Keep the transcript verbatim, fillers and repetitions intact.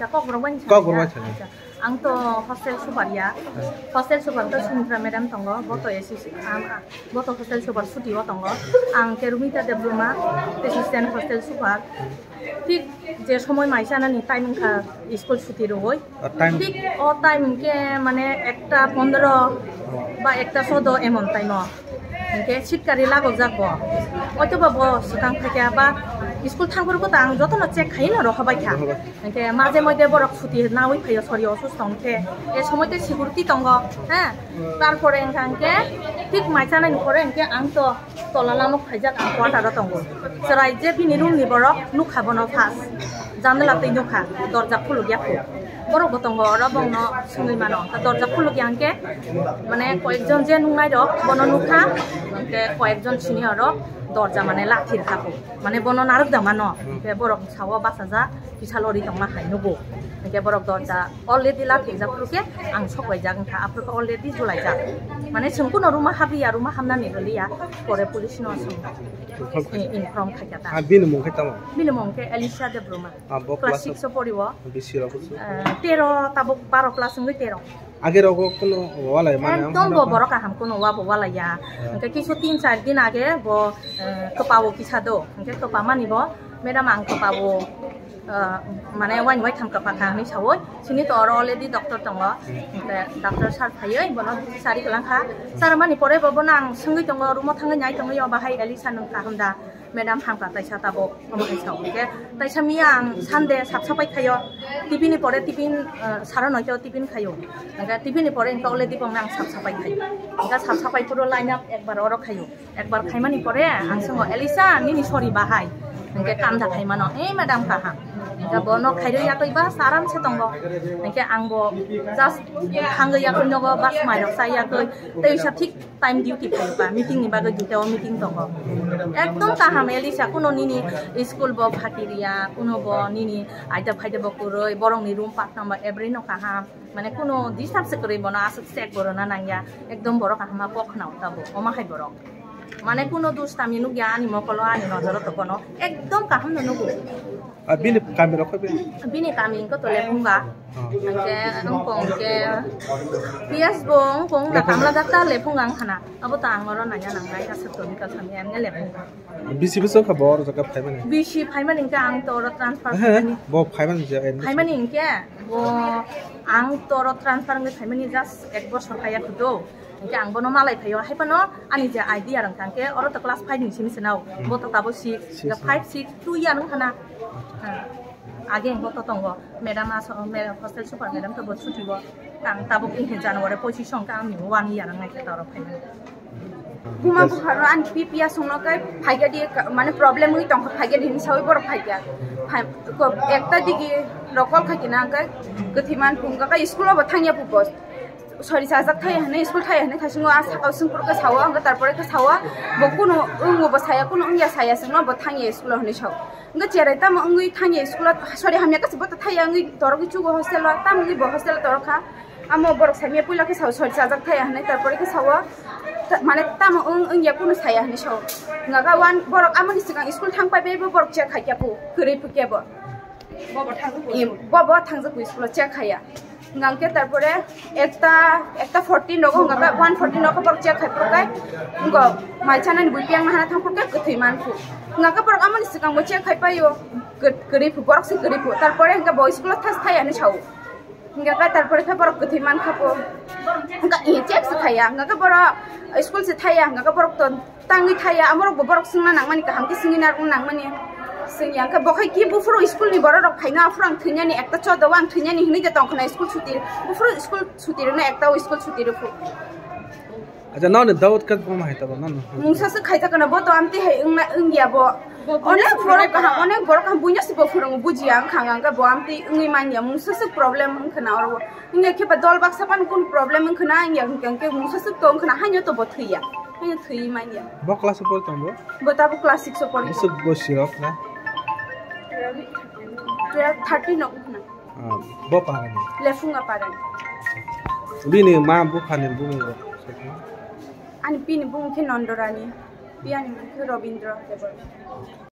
Kokborok bai Kokborok bai sani. Acha. Ang to hostel super ya. Hostel super to Sumitra madam tongo, bo to S C C, am, a, bo to hostel super suti o tongo. Ang ke Rumita Debbarma, assistant hostel super. Thik je somoi mai chanani time wngkha school suti rwui. O time. Thik o time hwnkhe mane ekta pondro ba ekta sodo emon time o. Hwnkhe sitkari lagokjak bo. Oito ba bo swkang phaikha ba school thangphuru bo ta ang jotono check khaino rohobaikha. Rohobai. Hwnkhe maje moide borok suti naui phaio, sori osusto hwnkhe. E somoi tei security tongo, ha? Tarpore hwnkha hwnkhe thik mai chanani pore hwnkhe ang to tola lama phaijak, ang quarter o tongo. Chwrai je bini room ni borok nukha bono first. Janala twi nukha, dorja khuluk ya khu. Borok bo tongo oro, bongno swngwi mano. Ta dorja khuluk ya hwnkhe, mane koyekjon je nuknai rok bono nukha, hwnkhe koyekjon senior rok dorja mane lathir kha khu. Mane bono narwk da mano. Hwnkhe borok sao bachajak. Kisa lori tongma hai nugo. Hingke borok dorja already lathijak phuru khe ang sok laijak wngkha, aphuru khe already julaijak. Mane chwng kuno room o habliya, room o hamnani rwliya, pore police no chwng inform khaikha ta. Ah, bini mung khe tamo? Bini mung khe Elisha Debbarma. Ah, bo class class six o pori o. Bisi rok? Eh, tero, tabuk baro class wngwi tero. Age rogo kuno walai mane ekdom bo borok kaham kuno wa bo walai ya. Hingke kisu tin char din age bo, eh, kwpa o kisa do. Hingke kwpa mani bo, "Madam, ang kwpa o, eh, mane waini waitham kwpa kha," hinui saui. Sini to oro already doctor tongo. Hingke doctor sir phaioi bono sari kwlang kha. Sir mani pore bo bono ang swngwi tongo, room o thangwi nai tongwi, "O bahai Elisa nwng kaham da?" Madam hamkha taisa tabuk, omo hai sao. Hingke taisa miya ang Sunday sap sapai khayo, tiffin ni pore tiffin, eh, saro noito tiffin khayo. Hingke tiffin ni pore hingke already bongni ang sap sapai khayo. Hingke sap sapai phuru line up ekbar oro khayo. Ekbar khaimani pore ang songo, "Elisa, nini sori bahai?" Hingke kanda khaimano, "Eh, madam, kaham." Hingke bono khairwi yakoi bas aram se tongo. Hingke ang bo just hangwi yakoi nogo bas mairok chai yakoi. Tei sa thik time duty phaikha, meeting ni bagwi duita o meeting tongo. Ekdom kaham Elisa, kuno nini school bo phati riya, kuno bo nini aida phaida bo kwrwi, borok ni room part number every no kaham. Mane kuno disturb se kwrwi, bono aswk check bo rwna nangya. Ekdom borok kaham ma kok khna uta bo, omo hai borok. Mane kuno dustami nukya ani mokolo, ani nojoro to bono ekdom kaham no nugo. Ah, bini kami rok khe bini? Bini kami wngkha to Lephunga. Oh. Hingke wngkong ke P S bo wngkong na Lephunga. Kamla dakta Lephunga wngkha na. Abo to ang oro nanya nangnai, aswk to bikal sami emne Lephunga. Bisi bwswk kha bo oro jaga phaimani? Bisi phaimani hingke ang to oro transfer He, phaimani. Bo phaimani je, admission. Phaimani hingke bo ang to oro transfer wngwi phaimani just ek bosor kaya kudo. Hingke ang bono malai phaio, hai phano ani je idea rang kangke oro to class five ni simi se nao. Hmm. Bo to tabo six, six, five, six, two year wngkha na. Hmm. Age bo to tongo. Madam aso, me-, hostel super madam to bo chuti bo. Tang tabuk in January pochis song ka ang one year ang nai ta oro phai. Buma bupharo ani P P S songno kai phaikya di ka, mane problem wi tong kha phaikya di hinwi sawi borok phaikya. Phai, ko, ekta digi rokol kha kina kai kwthwi man phung ka kai school o bo thangya phu bo. Sori sajak thai hwnwi school thai hwnwi thaisingo a sakao sungkur ka sawo ang tarpore ka sawo bo kunu wngo bo saya kunu wngya saya songno bo thangya school o hwnwi sao. Hingke cherai tamo wngwi thangya school o, sorry, hamya kaisa bo ta thaya wngwi torogwi chugo hostel o, tamo wngwi bo hostel o torok kha. Amo borok samya puila khe sao, sorry, chajak thaya hinwi, tarpore khe sao, ta-, mane tamo wng, wngya kunu saya hinwi sao. Hingka khe one borok amoni swkang school thang pai bai bo borok check khai khe bo, kwrwi phu khe bo. Em, bo, bo thangjak bo school o check khaiya. Hingke tarpore ekta, ekta fourteen rogo hingke one fourteen rogo borok check khai phuru kai, hingke mai chanani bui piyang nahana thang phuru kai kwthwi man phu. Hingke borok amoni swkang bo check khai paio, kwrwi phu, borok se kwrwi phu. Tarpore hingke bo school o thas thaya hinwi sao. Hingke tarpore khe borok kwthwi man kha phu. Hingke e check se khaiya, hingke borok school se thaya, hingke borok to tangwi thaya, amorok bo borok swngna nangmani, kaham khe swngwi narwkna nangmani. Swngya khe bo khai ki buphuru school ni borok rok phaino, aphuru ang thwinani ekta chodo o ang thwinani hinwi de tong khna school suti, buphuru school suti rwna ekta o school suti rwphu. Acha, noni doubt khe tongma hai tabo, noni. Mungsa se khaijak kana bo to amtwi hai wngna wngya bo. Bo onek borok kaham, onek borok kaham buino se bo phwrwngo bujiya wngkha, hwnkhe bo amtwi wngwi manya, mungsa se problem wngkha na oro. Wngya khe ba dol baksa phano kunu problem wngkha na, wngya hwnkhe mungsa se tong khna, haino to bo thwiya. Haino thwiwi manya. Bo class o pori tongo? Bo tabuk class six o pori. Bwswk bosi rok na? Twelve, thirteen rok wngkha na. Ah, bo parani? Lephunga parani. Bini ma buphani bumung rok? Ani bini bumung khe Nondorani, biyani mung khe Robindra Debbarma.